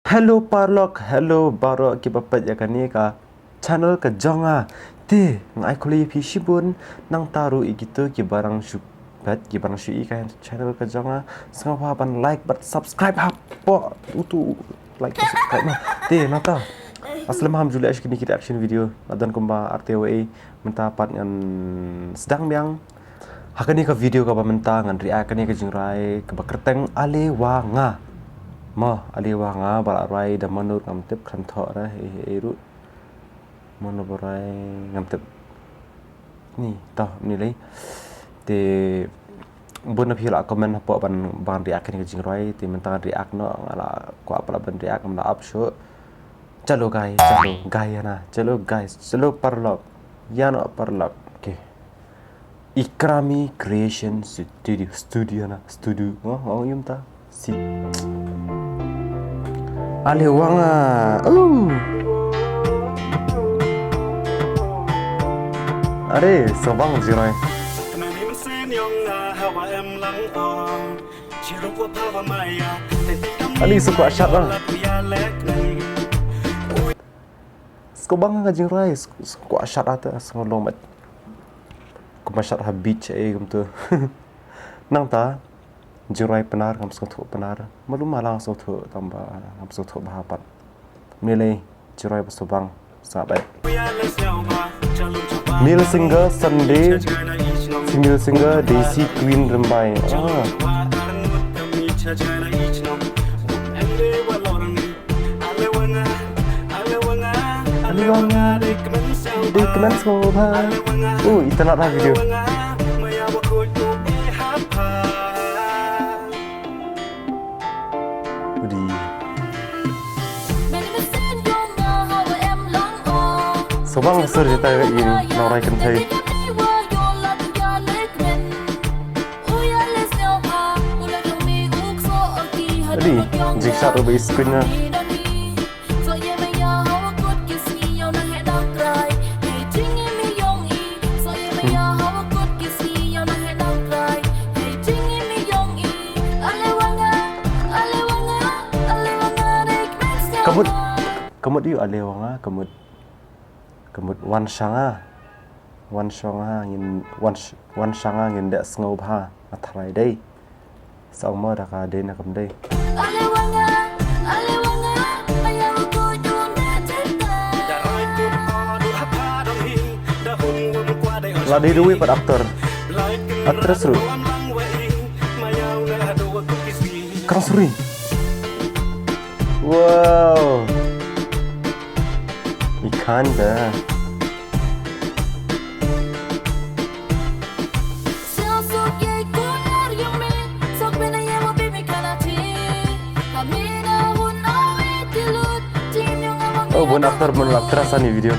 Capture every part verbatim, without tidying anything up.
Hello paralok, hello baroh kiba peit ïa kane ka channel ka jong nga. Te nga ai khublei ïa phi shibun, nangta ruh ïa kito kiba dang shu peit, kiba dang shu ïohi ïa ka channel ka jong nga, sngewbha ban like bad subscribe hapoh uto u like bad subscribe na. Te nangta, ha slem ngam ju leh shuh kine ki reaction video, la don kumba ar tylli, mynta pat ngan sdang biang. Ha kane ka video kaba mynta ngan react ïa kane ka jingrwai kaba kyrteng Ale Wa Nga. Mo, Ale Wa Nga ba la rwai da mano ruh ngam tip, khlem thoh re, eh, eh, ruh. Mano ba rwai ngam tip. Ni, to, ni lei. Te bun na phi la comment hapoh ban, ban react ïa kane ka jingrwai, te mynta ngan react noh, nga la kwah pat ban react, ngam la ap shuh. Chalo guys, chalo guys, ïa na, chalo guys, chalo paralok. Ïa na paralok. Okay. Ikrami Creation Studio, studio na, studio. Oh, oh, ym ta. Si. Ale Wa Nga. Oh. Are, sngewbang jingrwai. Ali, sngewbha shad bang. Sngewbang ka jingrwai, sngewbha shad ata, sngewlong bad. Kumba shad ha beach eh kumto. Nangta jingrwai Pnar ngam sngewthuh Pnar. Malu mala sngewthuh tangba ngam sngewthuh bha pat. Nilai jingrwai ba sngewbang. Sabai. Male singer Sunday, female singer Daisy Queen Rymbai. Ah. Ale Wa Nga, dei kmen sngewbha. Oh, itynnad ha video. Udi. Sngewbang sur jita ka ini, nongrai kynthei. Adi, jingshad uba i screen na. Ka mut, ka mut ïa u Ale Wa Nga, ka mut. Ka mut wan sha nga. Wan sha nga ngin, wan sh-, wan sha nga ngin dei sngewbha, nga tharai dei. Sa ong mo da ka dei na kam dei. La dei ruh pat actor. Actress ruh. Kang Suri. Wow. Ikan da. Oh, bun actor, bun actress ha kane ka video.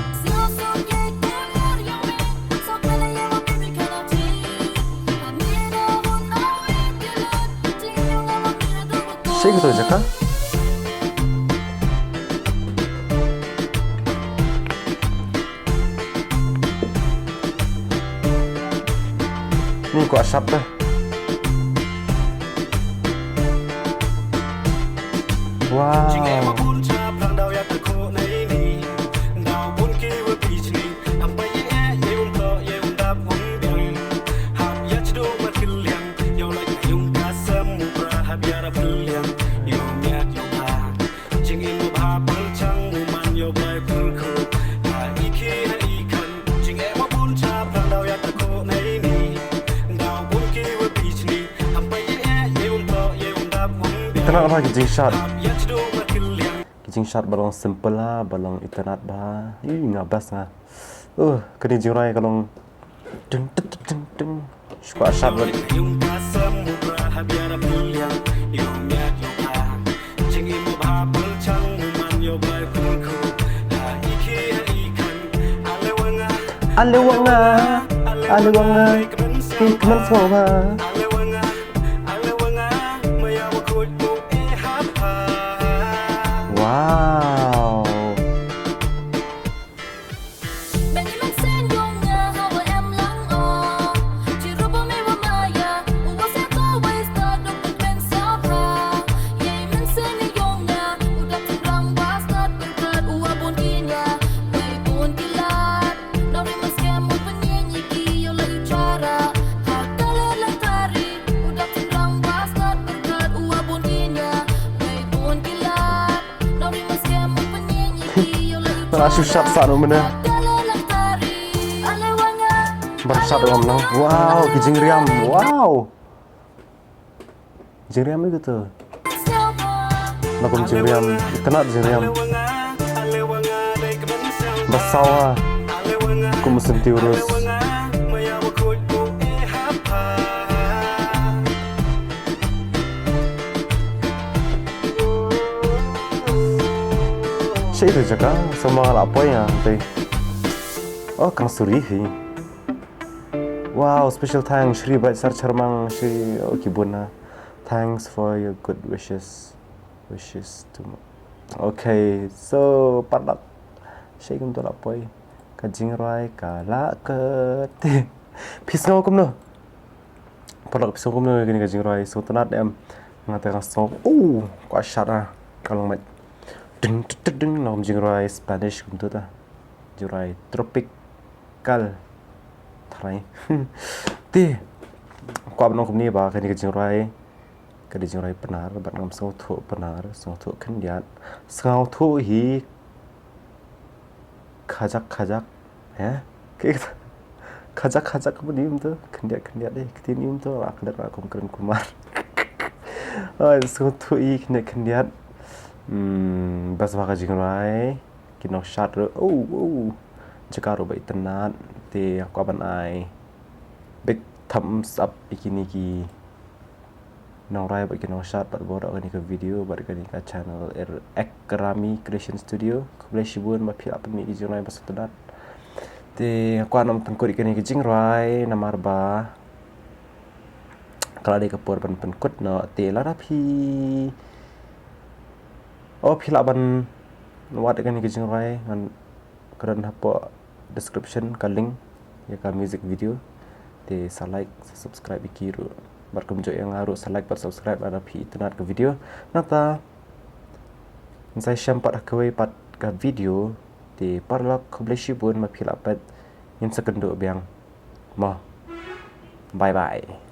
Shake to jaka. Ni kwah shap te. Wow. Tang la ki jingshad. Ki jingshad ba long simple ha, ba long itynnad bha. Ih, nga best nga. Uh, kane ka jingrwai ka long. Ding, ding, ding, ding, ding. Shu kwah shad bha. Ale Wa Nga, Ale Wa Nga, dei kmen sngewbha. Wow. Benjamin Sen jong nga hawa em lang o. Chiruba me wa maya, uwa sa to Ka shu shat sa no mene. Ban shat wan lang. Wow, ki jingriam. Wow. Jingriam ïa kito. Na kum jingriam, itynnad jingriam. Ba sawa. Kum u Synti Urus. Shaei ita jaka, sa ma nga la poi ïa te. Oh, ka Masury hi. Wow, special thanks, Shri Brightstar Charmang, Shri, oh, ki bun na. Thanks for your good wishes. Wishes to me. Okay, so, paralok. Shaei kumto la poi. Ka jingrwai ka la ka te. Phi sngew kumno? Paralok, phi sngew kumno ïa kane ka jingrwai, sngewtynnad em? Nga te nga sngew, oh, kwah shat ah, ka long met. Ding, ding, ding, ding, na kum jingrwai Spanish kumto ta. Jingrwai tropical. Tharai. Te, kwah ban ong kumne ba kane ka jingrwai ka dei jingrwai Pnar, bad ngam sngewthuh Pnar, sngewthuh khyndiat, sngewthuh hi khajak khajak, eh? Ki khajak khajak ba nim to, khyndiat khyndiat dei, kti nim to, la khyndiat la kum kren kumar. Ai, sngewthuh hi khyndiat khyndiat. Hmm, bas ba ka jingrwai, ki nongshad ruh, oh, oh. Jaka ruh ba itynnad, te kwah ban ai big thumbs up ïa kine ki nongrwai bad ki nongshad bad baroh kane ka video bad kane ka channel er Ekrami Creation Studio. Khublei shibun ba phi la pynmih ki jingrwai ba sngewtynnad. Te kwah nang pynkut ïa kane ka jingrwai namar ba ka la dei ka por ban pynkut noh. Te lada phi, oh, phi lah ban wad ïa kane ka jingrwai ngan, ka don hapoh description ka link ïa ka music video. Te sa like, sa subscribe ïa ki ruh. Bad kumjuh ïa nga ruh sa like bad subscribe lada phi itynnad ka video. Nangta ngin sa ïashem pat ha kawei pat ka video. Te paralok, khublei shibun ba phi la peit. Ngin sa kynduh biang. Mo. Bye bye.